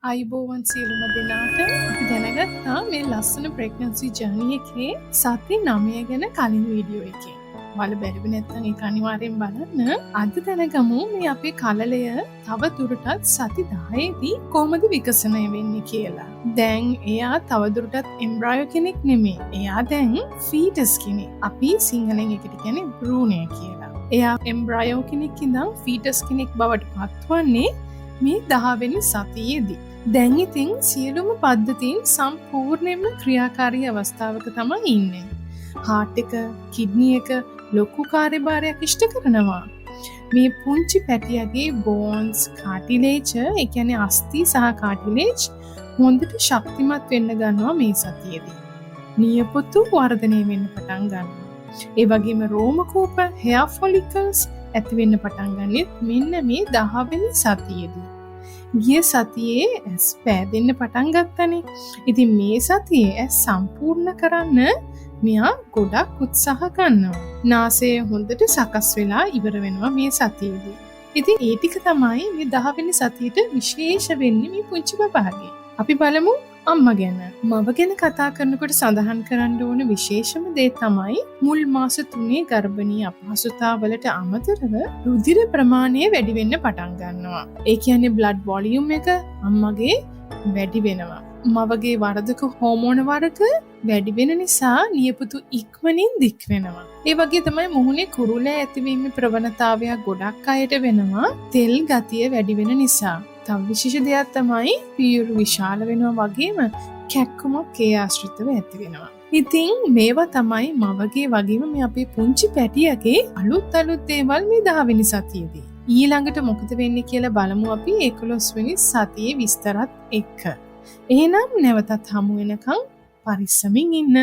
ආයුබෝවන් සියලුම දෙනාට. අපි දැනගත්තා මේ ලස්සන ප්‍රෙග්නන්සි ජර්නි එකේ සති 9 ගැන කලින් වීඩියෝ එකේ. ඔයාලා බැලුවේ නැත්නම් ඒක අනිවාර්යෙන් බලන්න. අද දැනගමු මේ අපේ කලලය තව දුරටත් සති 10 දී කොහොමද විකසනය වෙන්නේ කියලා. දැන් එයා තව දුරටත් එම්බ්‍රයෝ කෙනෙක් නෙමෙයි. එයා දැන් ෆීටස් කෙනෙක්. අපි සිංහලෙන් ඒකට කියන්නේ භ්‍රූණය කියලා. එයා එම්බ්‍රයෝ කෙනෙක් ඉඳන් ෆීටස් කෙනෙක් බවට පත්වන්නේ මේ 10 වෙනි සතියේදී. දැන් ඉතින් සියලුම පද්ධතීන් සම්පූර්ණයෙන්ම ක්‍රියාකාරී අවස්ථාවක තමයි ඉන්නේ. හාට් එක, කිඩ්නි එක ලොකු කාර්යභාරයක් ඉෂ්ට කරනවා. මේ පුංචි පැටියගේ බෝන්ස්, කාටිලේජ්, ඒ කියන්නේ අස්ථි සහ කාටිලේජ් හොඳට ශක්තිමත් වෙන්න ගන්නවා මේ සතියේදී. නියපොතු වර්ධනය වෙන්න පටන් ගන්නවා. ඒ වගේම රෝමකූප, හෙයා ෆොලිකල්ස් ඇති වෙන්න පටන් ගන්නෙත් මෙන්න මේ 10 වෙනි සතියේදී. ගිය සතියේ ඇස් පෑදෙන්න පටන් ගත්තනේ. ඉතින් මේ සතියේ ඇස් සම්පූර්ණ කරන්න මෙයා ගොඩක් උත්සාහ ගන්නවා. නාසය හොඳට සකස් වෙලා ඉවර වෙනවා මේ සතියේදී. ඉතින් ඒ ටික තමයි මේ 10 වෙනි සතියේට විශේෂ වෙන්නේ මේ පුංචි බබාගේ. අපි බලමු අම්මා ගැන. මව ගැන කතා කරනකොට සඳහන් කරන්න ඕන විශේෂම දේ තමයි මුල් මාස 3 ගර්භණී අපහසුතාවලට අමතරව රුධිර ප්‍රමාණය වැඩි වෙන්න පටන් ගන්නවා. ඒ කියන්නේ බ්ලඩ් වොලියුම් එක අම්මගේ වැඩි වෙනවා. මවගේ වර්ධක හෝමෝන වර්ග වැඩි වෙන නිසා නියපොතු ඉක්මනින් දික් වෙනවා. ඒ වගේ තමයි මුහුණේ කුරුලෑ ඇතිවීමේ ප්‍රවණතාවයක් ගොඩක් අයට වෙනවා තෙල් ගතිය වැඩි වෙන නිසා. තව විශේෂ දෙයක් තමයි පීයුරු විශාල වෙනවා වගේම කැක්කුමක් ඒ ආශ්‍රිතව ඇති වෙනවා. ඉතින් මේවා තමයි මවගේ වගේම මේ අපේ පුංචි පැටියගේ අලුත් අලුත් දේවල් මේ 10 වෙනි සතියේදී. ඊළඟට මොකද වෙන්නේ කියලා බලමු අපි 11 වෙනි සතියේ විස්තරත් එක්ක. එහෙනම් නැවතත් හමු වෙනකන් පරිස්සමින් ඉන්න.